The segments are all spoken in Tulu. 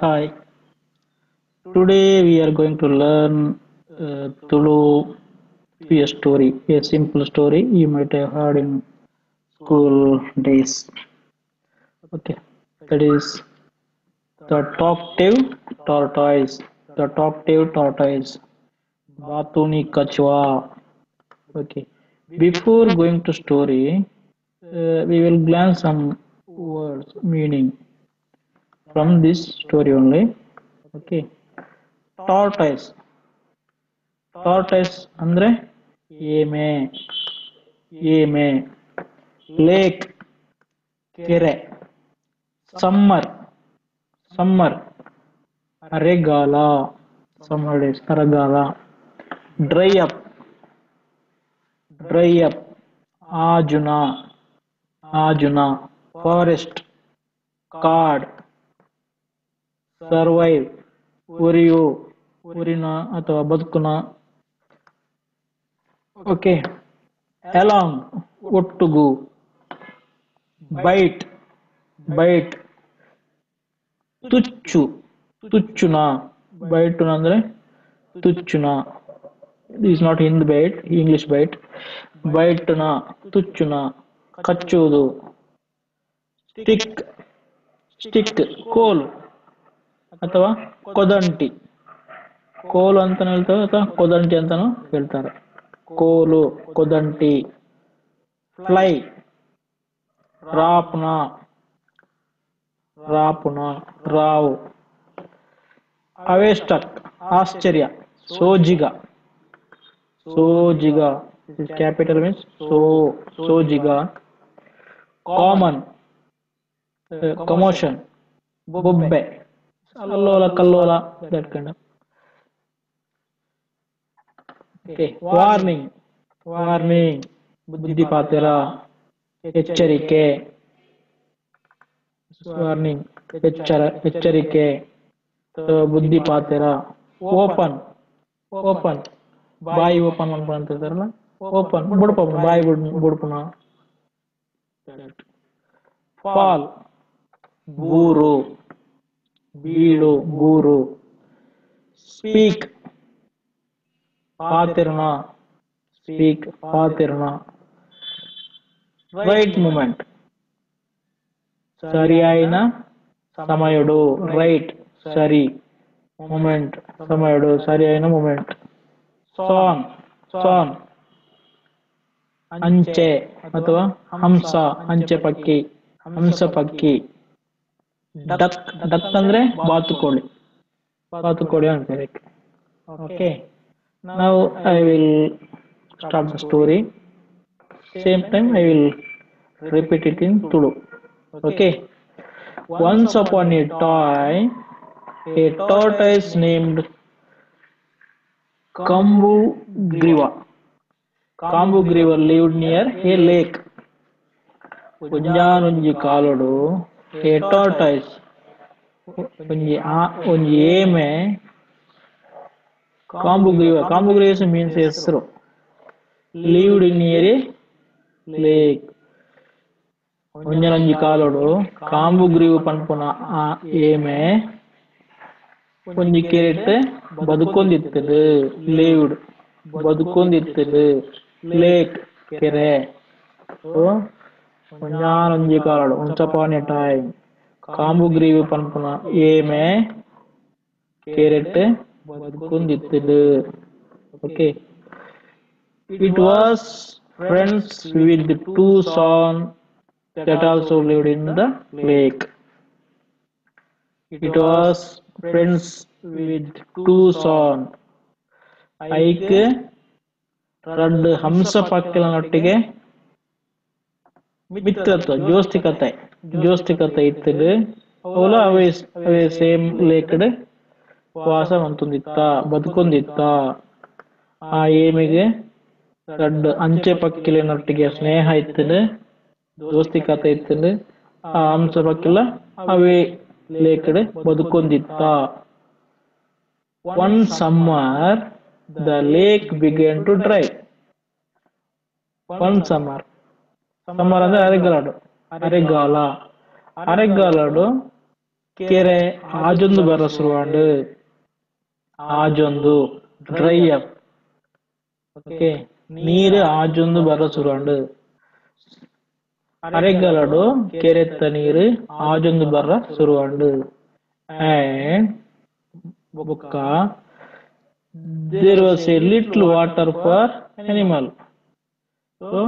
Hi. Today we are going to learn Tulu a story, a simple story you might have heard in school days. Okay, that is the talkative tortoise. The talkative tortoise. Batuni Kachwa. Okay, before going to story, we will glance some words meaning from this story only. Okay, tortoise. Tortoise ಅಂದ್ರೆ ಏಮೆ, ಏಮೆ. ಲೇಕ್ ಕೆರೆ. ಸಮ್ಮರ್, ಸಮ್ಮರ್ ಅರೆಗಾಲ, ಸಮ್ಮರ್ ಡೇಸ್ ಅರೆಗಾಲ. ಡ್ರೈ ಅಪ್, ಡ್ರೈ ಅಪ್ ಆಜುನ, ಆಜುನ. ಫಾರೆಸ್ಟ್ ಕಾಡ್. ಸರ್ವೈವ್ ಉರಿಯು, ಉರಿನ ಅಥವಾ ಬದುಕುನ. ಓಕೆ, ಅಲಾಂಗ್ ಒಟ್ಟುಗು. ಬೈಟ್, ಬೈಟ್ ತುಚ್ಚು, ತುಚ್ಚುನ. ಬೈಟುನ ಅಂದ್ರೆ ತುಚ್ಚುನ. Is not Hind byte, English byte. ಬೈಟ್ನ ತುಚ್ಚುನ, ಕಚ್ಚುವುದು. ಸ್ಟಿಕ್, ಸ್ಟಿಕ್ ಕೋಲು ಅಥವಾ ಕೊದಂಟಿ. ಕೋಲು ಅಂತಾನು ಹೇಳ್ತಾರೆ ಅಥವಾ ಕೊದಂಟಿ ಅಂತಾನು ಹೇಳ್ತಾರೆ. ಕೋಲು, ಕೊದಂಟಿ. ಫ್ಲೈ ರಾಪುನ, ರಾಪುನ, ರಾವು. ಅವೇಸ್ಟಕ್ ಆಶ್ಚರ್ಯ. ಸೋಜಿಗ, ಸೋಜಿಗ ಕ್ಯಾಪಿಟಲ್ ಮೀನ್ಸ್ ಸೋ, ಸೋಜಿಗ. ಕಾಮನ್ ಕಮೋಷನ್ ಬೊಬ್ಬೆ, ಅಲ್ಲೋಲ ಕಲ್ಲೋಲ, that kind of. Okay, warning, warning ಬುದ್ಧಿಪಾತ್ರ, ಎಚ್ಚರಿಕೆ. ವಾರ್ನಿಂಗ್ ಎಚ್ಚರ, ಎಚ್ಚರಿಕೆ, ಬುದ್ಧಿಪಾತ್ರ. ಓಪನ್, ಓಪನ್ ಬಾಯಿ ಓಪನ್ ಮಾಡ್ಕೊಂಡು ಅಂತ ಹೇಳ್ತಾರಲ್ಲ, ಓಪನ್ ಬುಡಪ, ಬಾಯಿ ಬುಡಪುನ. ಫಾಲ್ ಬೂರು, ಬೀಳು, ಬೂರು. ಸ್ಪೀಕ್ ಪಾತಿರ್ನ, ಸ್ಪೀಕ್ ಪಾತಿರ್ನ. రైట్ ಮೂమెంట్ ಸರಿ అయిన సమయుడు. రైట్ సరి, మూమెంట్ సమయుడు, సరి అయిన మూమెంట్. సాంగ్, సాంగ్ ಅಂಚೆ ಅಥವಾ ಹಂಸ, ಅಂಚೆ ಪಕ್ಕಿ, ಹಂಸ ಪಕ್ಕಿ. ಡಕ್, ಡಕ್ ಅಂದ್ರೆ ಬಾತುಕೋಳಿ, ಬಾತುಕೋಳಿ ಅಂತಾರೆ. Okay, now I will start the story. Same time I will repeat it in Tulu. Okay, once upon a time a tortoise named Kambugriva. Kambugriva lived near a lake. ಒಂಜಾನೊಂಜಿ ಕಾಲೊಡು a tortoise ಒಂಜಿ ಒಂಜಿ ಏಮೆ ಕಾಂಬುಗ್ರೀವ, ಕಾಂಬುಗ್ರೀವ ಮೀನ್ಸ್ ಹೆಸರು, ಲಿವ್ಡ್ ನಿಯರ್ ಎ ಲೇಕ್. ಒಂಜನೊಂಜಿ ಕಾಲೊಡು ಕಾಂಬುಗ್ರೀವ ಪನ್ಪುನ ಆ ಏಮೆ ಒಂಜಿ ಕೆರೆಟ್ ಬದುಕೊಂದಿತ್ತದು. ಲಿವ್ಡ್ ಬದುಕೊಂದಿತ್ತದು, ಲೇಕ್ ಕೆರೆ. ಒಂಜಾನೊಂಜಿ ಕಾಲೊಡು ಒನ್ಸ್ ಅಪಾನ್ ಎ ಟೈಮ್ ಕಾಂಬುಗ್ರೀವ ಪನ್ಪುನ ಏಮೆ ಕೆರೆಟ್ ಬದುಕೊಂದಿತ್ತದು. Okay, it was friends with two sons that also lived in the lake. It was friends with two sons. ಐಕ್ ರಡ್ಡು ಹಂಸ ಪಕ್ಕಿಲನೊಟ್ಟಿಗೆ ಮಿತ್ರತ್ವ, ಜೋಸ್ತಿಕತೆ, ಜೋಸ್ತಿಕತೆ ಇತ್ತದು. ಅವಲ ಅವೇ ಅವೇ ಸೇಮ್ ಲೇಕ್ಡ್ ವಾಸ ಮಂತೊಂದಿತ್ತ, ಬದುಕೊಂದಿತ್ತ. ಆ ಏಮಿಗೆ ರಡ್ಡು ಅಂಚೆ ಪಕ್ಕಿಲಿನೊಟ್ಟಿಗೆ ಸ್ನೇಹ ಇತ್ತದು, ದೋಸ್ತಿ ಕತೆ ಇತ್ತದು. ಆ ಹಂಸ ಪಕ್ಕಿಲ ಅವೇ ಲೇಕಡೆ ಬದುಕೊಂದಿತ್ತ. One summer the lake began to dry. One summer, summer ಅಂದ್ರೆ ಅರೆಗಾಲಡು, ಅರೆಗಾಲ, ಅರೆಗಾಲಡು ಕೆರೆ ಆಜೊಂದು ಬರ ಶುರುವಾಂಡ್. ಆಜೊಂದು ಡ್ರೈ ಅಪ್. ಓಕೆ, ನೀರು ಆಜೊಂದು ಬರ ಶುರುವಾಂಡ್. ಅರೆಗಲಡು ಕೆರೆತ್ತ ನೀರು ಆಜೊಂದು ಬರ ಶುರುವಾಂಡ್. And ಬೊಕ್ಕ there was a little water for animal. So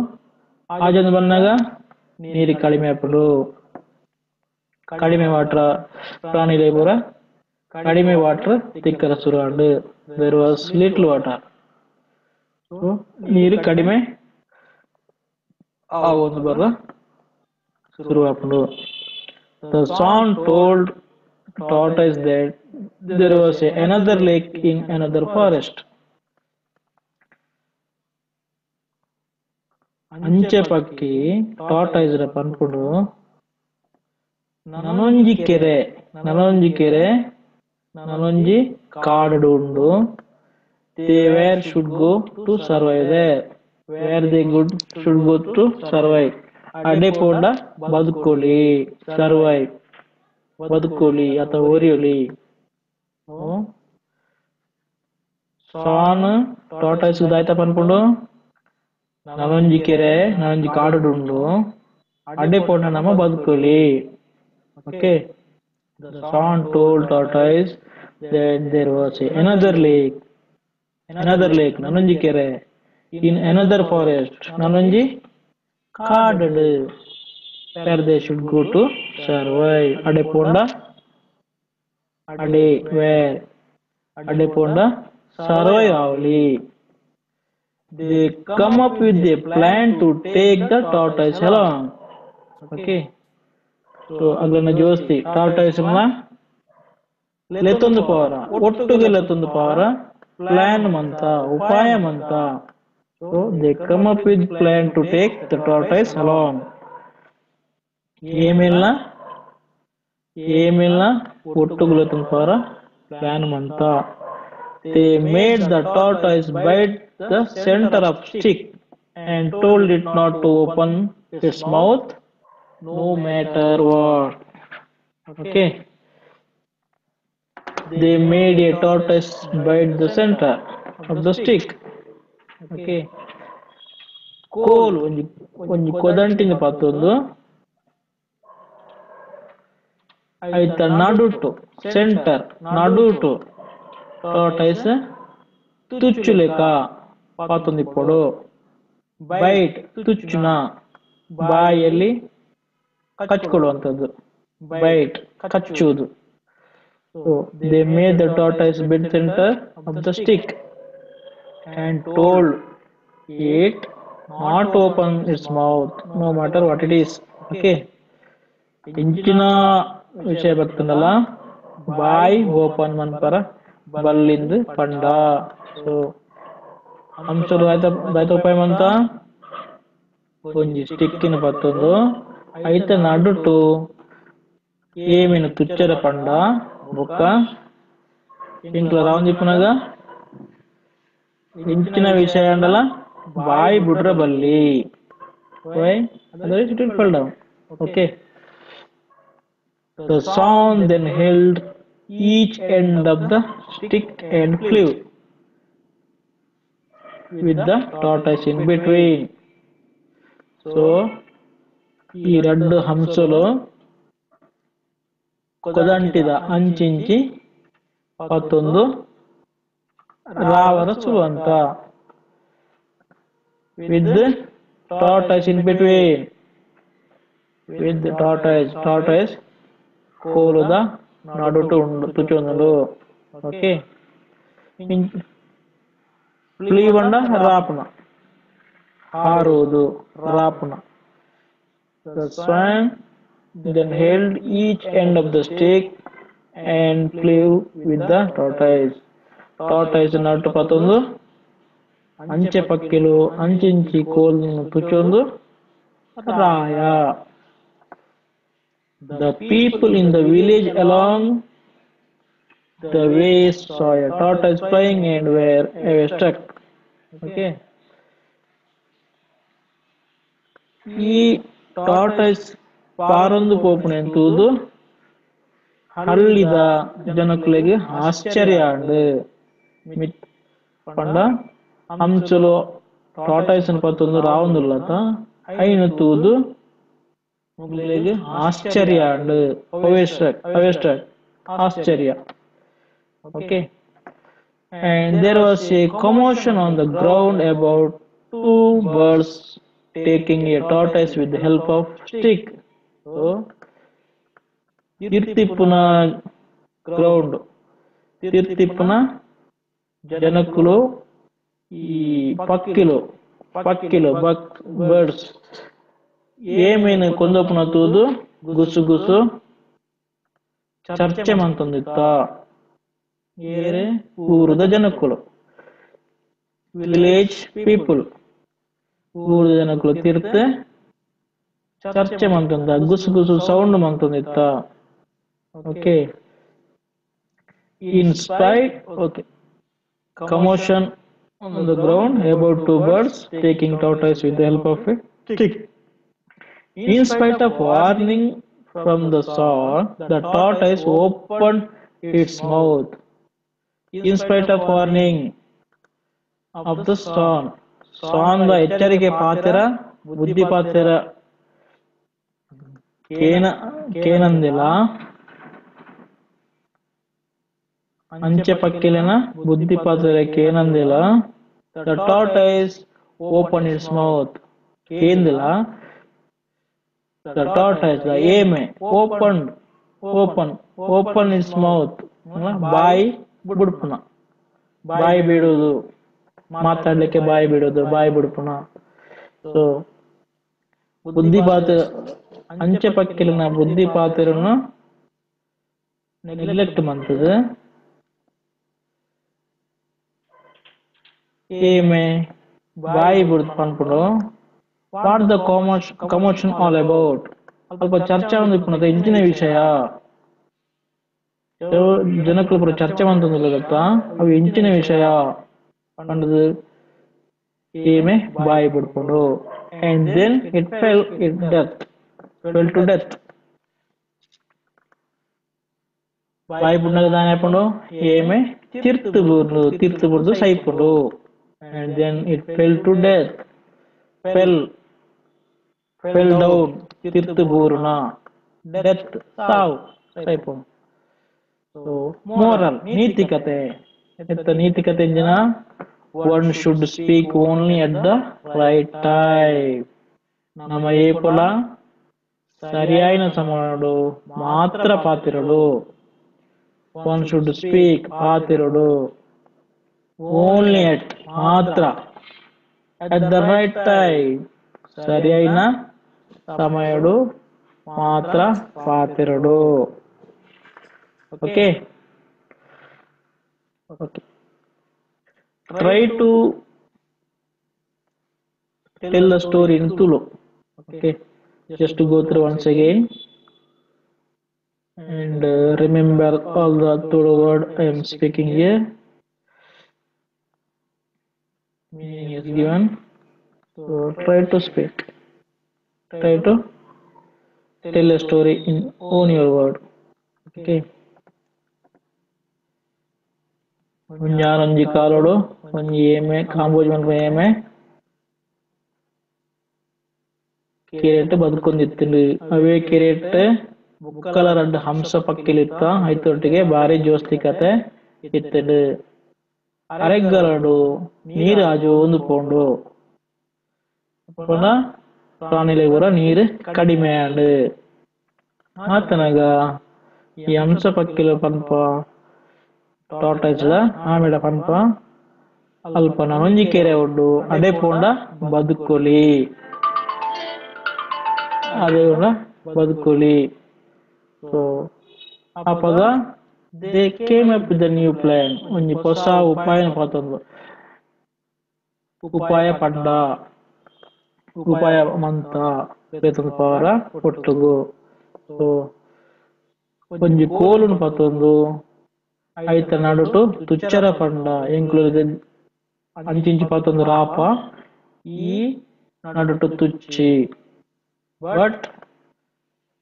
ಆಜೊಂದು ಬಂದಾಗ ನೀರು ಕಡಿಮೆ ಆಪುಂಡು. ಕಡಿಮೆ ವಾಟರ್ ಪ್ರಾಣಿಲೆ ಪೂರ ಕಡಿಮೆ water ತಿಕ್ಕರ ಶುರುವಾಂಡ್. There was little water. So ನೀರು ಕಡಿಮೆ ಆವೊಂದು ಬರ ಶುರುವಾಪುಂಡು. The swan told tortoise that there was another lake in another forest. ಅಂಚೆ ಪಕ್ಕಿ ಟಾರ್ಟಾಯ್ಸ್ ಪನ್ಪುಂಡು ನನೊಂಜಿ ಕೆರೆ, ನನೊಂಜಿ ಕೆರೆ, ನನೊಂಜಿ ಕಾಡು ಉಂಡು. They where should go to survive there. Where they good should go to survive. ಅಡೆ ಪೋಂಡ ಬದುಕೋಲಿ, ಸರ್ವೈವ್ ಬದುಕೋಲಿ ಅಥವಾ ಒರಿಯೊಲಿ. ಸಾನ್ ಟಾರ್ಟಾಯ್ಸ್ ದಾಯ್ತ ಪನ್ಪುಂಡು ನನೊಂಜಿ ಕೆರೆ, ನನೊಂಜಿ ಕಾಡು ಉಂಡು, ಅಡೆ ಪೋಂಡ ನಮ ಬದುಕೋಲಿ. Okay, the swan told tortoise that there was another lake, another lake ನನೊಂಜಿ ಕೆರೆ, in another forest ನನೊಂಜಿ ಕಾಡು, where they should go to survive. ಅಡೆ ಪೋಂಡ ಅಡೆ where ಅಡೆ ಪೋಂಡ survive ಆವಲಿ. They come up with a plan to take the tortoise along. Okay, so ಅಗ್ಲನ ಜೋಸ್ತಿ tortoise ನ ಲೆತ್ತೊಂದು ಪವರ, ಒಟ್ಟುಗೆ ಲೆತ್ತೊಂದು ಪವರ ಪ್ಲಾನ್ ಮಂತ, ಉಪಾಯ ಮಂತ. So they come up with plan to take the tortoise along. ಏಮಿಲ್ಲ ಏಮಿಲ್ಲ ಒಟ್ಟುಗೆ ಲೆತ್ತೊಂದು ಪವರ ಪ್ಲಾನ್ ಮಂತ. They made the tortoise bite the center of stick and told it not to open its mouth no matter what. Okay, they made a tortoise bite the center of the stick. Okay, ಕೋಲು ಒಂಜಿ ಒಂಜಿ ಕೊದಂಟಿನ ಪತ್ತೊಂದು ಐತ ನಡುಟು ಸೆಂಟರ್ ನಡುಟು ಟಾರ್ಟಾಯ್ಸ್ ತುಚ್ಚುಲೆಕ ಪಾತೊಂದಿಪ್ಪೊಡು. ಬೈಟ್ ತುಚ್ಚುನ, ಬಾಯಲ್ಲಿ ಕಚ್ಕೊಳ್ಳುವಂಥದ್ದು, byte ಕಚ್ಚುವುದು. So they made the tortoise bite center of the stick and told it not open its mouth no matter what it is. Okay, ಇಂಚಿನ ವಿಷಯ ಬರ್ತದಲ್ಲ, ಬಾಯಿ ಓಪನ್ ಮನ್ಪರ ಬಲ್ಲಿಂದು ಪಂಡ. ಸೊ ಅಂಶದ ದಾಯ್ತ ಉಪಾಯ ಮಂತ ಒಂಜಿ ಸ್ಟಿಕ್ಕಿನ ಪತ್ತೊಂದು ಐತ ನಡುಟು ಏಮಿನ ತುಚ್ಚರ ಪಂಡ ಬೊಕ್ಕ ಇಂಕ್ಲ ರಾವಂದಿಪ್ಪುನಗ ಇಂಚಿನ ವಿಷಯ ಅಂಡಲ ಬಾಯಿ ಬುಡ್ರ ಬಲ್ಲಿ. Why? Otherwise it will fall down. Okay, the swan then held each end of the stick and flew with the tortoise in between. So ಈ ರಡ್ಡು ಹಂಸಲು ಕೊದಂಟಿದ ಅಂಚಿಂಚಿ ಪತ್ತೊಂದು ರಾವರ ಸುರುವಂತ with tortoise in between, with tortoise, tortoise ಕೋಲುದ ನಡುಟು ಉಂಡು ತುಚೊಂದುಂಡು. ಓಕೆ, ಫ್ಲೀ ಬಂಡ ರಾಪುನ, ಹಾರುವುದು ರಾಪುನ. The swan then held each end of the stick and flew with the tortoise. Tortoise ನಟ್ಟು ಪತ್ತೊಂದು ಅಂಚೆ ಪಕ್ಕಿಲು ಅಂಚಿಂಚಿ ಕೋಲನ್ನು ತುಚೊಂದು ರಾಯ. The people in the village along the way saw a tortoise flying and were struck. Okay, ಈ ಟಾರ್ಟಾಯ್ಸ್ ಪಾರೊಂದು ಪೋಪುನೆ ತೂದು ಹಳ್ಳಿದ ಜನಕುಲೆಗ್ ಆಶ್ಚರ್ಯ ಆಂಡ್. ಮಿತ್ ಪಂಡ ಹಂಸಲು ಟಾರ್ಟಾಯ್ಸ್ ಪತ್ತೊಂದು ರಾವೊಂದುಲ್ಲತ ಐನ್ ತೂದು ಮೊಕ್ಲೆಗ್ ಆಶ್ಚರ್ಯ ಆಂಡ್. ಅವೇಸ್ಟ್ರಕ್ ಆಶ್ಚರ್ಯ. Okay. And there was a commotion on the ground about two birds taking a tortoise with the help of stick. So, ತಿರ್ತಿಪ್ಪುನ ground, ತಿರ್ತಿಪ್ಪುನ ಜನಕುಲು ಈ ಪಕ್ಕಿಲು ಪಕ್ಕಿಲು ಬಕ್ ಬರ್ಡ್ಸ್ ಏಮೇನು ಕೊಂದೊಪುನ ತೂದು ಗುಸು ಗುಸು ಚರ್ಚೆ ಮಂತೊಂದಿತ್ತ. ಏರೆ ಊರುದ ಜನಕುಲು, ವಿಲೇಜ್ ಪೀಪಲ್, ಊರುದ ಜನಕುಲು ತಿರ್ತೆ ಚರ್ಚೆ ಮಂತೊಂದ, ಗುಸು ಗುಸು sound ಮಂತೊಂದಿತ್ತ. Okay. In spite, okay, commotion on the ground about two birds taking tortoise with the help of a stick. In spite of warning from the saw, the tortoise opened its mouth. In spite of warning of the swan, swan the ಎಚ್ಚರಿಕೆ ಪಾತೆರ ಬುದ್ಧಿ ಪಾತೆರ ಕೇನ ಕೇನಂದಿಲ್ಲ ಅಂಚೆ ಪಕ್ಕಿಲೆನ ಬುದ್ಧಿ ಪಾತೆರ ಕೇನಂದಿಲ್ಲ. The tortoise opened its mouth. ಕೇಂದಿಲ್ಲ. The tortoise, the ಏಮೆ opened, open, open its mouth. ಬಾಯಿ ಬಿಡ್ಪುನ, ಬಾಯಿ ಬಿಡುವುದು, ಮಾತಾಡ್ಲಿಕ್ಕೆ ಬಾಯಿ ಬಿಡುವುದು, ಬಾಯಿ ಬಿಡ್ಪುನ. ಸೊ ಬುದ್ಧಿ ಪಾತ್ರ ಅಂಚೆ ಪಕ್ಕಿಲಿನ ಬುದ್ಧಿ ಪಾತ್ರನು ನೆಗ್ಲೆಕ್ಟ್ ಮಂತದ. ಏಮೆ ಬಾಯಿ ಬಿಡ್ದು ಪನ್ಪುಂಡು. What the commotion all about? ಅಲ್ಪ ಚರ್ಚೆ ಒಂದು ಇಪ್ಪುನದ ಇಂಚಿನ ವಿಷಯ ಜನಕುಲು ಪೂರ ಚರ್ಚೆ ಮಂತೊಂದುಲ್ಲ ಗೊತ್ತಾ, ಅವು ಇಂಚಿನ ವಿಷಯ ಪಂಡುದು ಏಮೆ ಬಾಯಿ ಬಿಡ್ಪುಂಡು. And then it fell it death, fell to death. ಬಾಯಿ ಬುಡ್ನಗ ದಾನೆ ಆಪುಂಡು, ಏಮೆ ತಿರ್ತು ಬುರ್ದು, ತಿರ್ತು ಬುರ್ದು ಸೈಪುಂಡು. And then it fell to death. Fell, fell down, ತಿರ್ತು ಬೂರುನ, ಡೆತ್ ಸಾವು, ಸೈಪುಂಡು. ಸೊ ಮೋರಲ್ ನೀತಿಕತೆ, ಎತ್ತ ನೀತಿಕತೆ ಇಂಜಿನ one should speak only at the right time. ನಮ್ಮ ಏಪುಲ ಸರಿಯಾಯಿನ ಸಮಯಡು ಮಾತ್ರ ಪಾತಿರಡು. One should speak ಪಾತಿರಡು, only at ಮಾತ್ರ, at the right time ಸರಿಯಾಯಿನ ಸಮಯಡು ಮಾತ್ರ ಪಾತಿರಡು. Okay. Okay. Try to tell the story in Tulu. Okay, just to go through once again and remember all the Tulu word I am speaking here. Meaning is given. So try to speak, try to tell a story in own your word. Okay. ಒಂಜಾನೊಂಜಿ ಕಾಲೋಡು ಒಂಜಿ ಏಮೆ ಕಾಂಬೋಜ್ ಮನ್ಪುನ ಏಮೆ ಕೆರೆಟ್ ಬದುಕೊಂದಿತ್ತುಂಡು. ಅವೇ ಕೆರೆಟ್ ಬುಕ್ಕಲ ರಡ್ಡ್ ಹಂಸ ಪಕ್ಕಿಲಿತ್ತ, ಐತೊಟ್ಟಿಗೆ ಬಾರಿ ಜೋಸ್ತಿ ಕತೆ ಇತ್ತುಂಡು. ಅರೆಗ್ಗಲಡು ನೀರು ಆಜೋಂದು ಪೋಂಡು, ಪಂಡ ಪ್ರಾಣಿಲೆ ಪೂರ ನೀರು ಕಡಿಮೆ ಆಂಡ್. ಆತನಗ ಈ ಹಂಸ ಪಕ್ಕಿಲು ಪನ್ಪ ಟಾರ್ಟಾಯ್ಸ್ ಆಮೇಡ ಪನ್ಪ ಅಲ್ಪ ನನೊಂಜಿ ಕೆರೆ ಉಂಡು, ಅಡೆ ಪೋಂಡ ಬದುಕೊಲಿ, ಅದೇ ಬದುಕೊಲಿ. ಸೊ ಅಪಗ they came up with the new plan. ಒಂಜಿ ಹೊಸ ಉಪಾಯ ಪತ್ತೊಂದು, ಉಪಾಯ ಪಂಡ, ಉಪಾಯ ಮಂತ ಬೇತೊಂದು ಪವರ ಒಟ್ಟುಗು. ಸೊ ಒಂಜಿ ಕೋಲುನು ಪತ್ತೊಂದು ಐತ ನಡುಟು ತುಚ್ಚರ ಪಂಡ ಎಂಕ್ಲು ಅಂಚಿಂಚಿ ಪತ್ತೊಂದು ರಾಪ ಈ ನಡುಟು ತುಚ್ಚಿ. ಬಟ್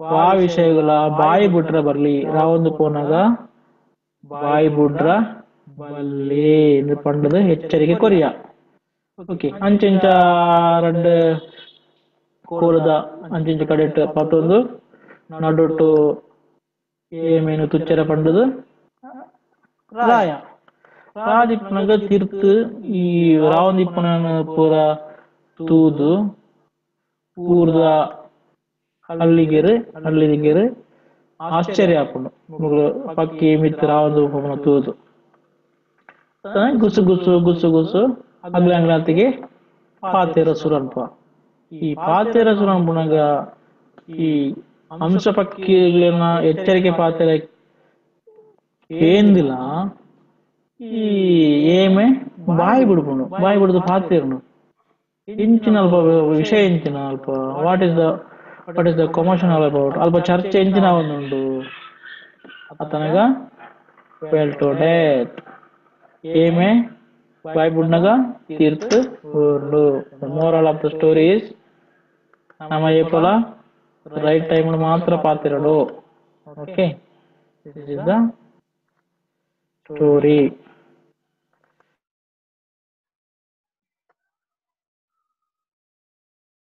ವಾ ವಿಷಯಗಳ ಬಾಯಿ ಬುಡ್ರ ಬರ್ಲಿ, ರಾವೊಂದು ಪೋನಾಗ ಬಾಯಿ ಬುಡ್ರ ಬಲ್ಲಿ ಇಂದ್ ಪಂಡುದು ಎಚ್ಚರಿಕೆ ಕೊರಿಯ. ಓಕೆ, ಅಂಚಿಂಚ ರಡ್ಡ್ ಕೋಲದ ಅಂಚಿಂಚ ಕಡೆಟ್ ಪತ್ತೊಂದು ನಡುಟು ಏಮೇನು ತುಚ್ಚರ ಪಂಡುದು ರಾಯ ರಾದಿಪ್ಪುನಗ ತಿರ್ತು ಈ ರಾವೊಂದಿಪ್ಪುನ ಪೂರ ತೂದು ಊರ್ದ ಹಳ್ಳಿಗೆರ್ ಹಳ್ಳಿದಿಂಗೆರ್ ಆಶ್ಚರ್ಯ ಆಪುಂಡು. ಮೊಕುಲು ಪಕ್ಕಿ ಮಿತ್ತ್ ರಾವೊಂದು ಉಪ್ಪುನ ತೂದು ಗುಸು ಗುಸು ಗುಸು ಗುಸು ಅಗ್ಲೆ ಅಂಗ್ಲಾತಿಗೆ ಪಾತೆರ ಸುರು ಅನ್ಪ. ಈ ಪಾತೆರ ಸುರು ಅನ್ಪುನಗ ಈ ಹಂಸ ಪಕ್ಕಿಲೆನ ಎಚ್ಚರಿಕೆ ಪಾತೆರ ಕೇಂದಿಲ ಈ ಏಮೆ ಬಾಯಿ ಬುಡ್ಪುಂಡು, ಬಾಯಿ ಬುಡ್ದು ಪಾತೆರುಂಡು. ಇಂಚಿನ ಅಲ್ಪ ವಿಷಯ ಇಂಚಿನ ಅಲ್ಪ what is the commotion all about, ಅಲ್ಪ ಚರ್ಚೆ ಎಂಚಿನ ಆವೊಂದುಂಡು ಅತನಗ ಫೆಲ್ ಟು ಡೆತ್. ಏಮೆ ಬಾಯಿ ಬುಡ್ನಗ ತೀರ್ತ್ ಬೂರ್ಂಡು. The moral of the story is ನಮ ಏಪಲ ರೈಟ್ ಟೈಮ್ ಮಾತ್ರ ಪಾತೆರೊಡು. Okay, this is the story.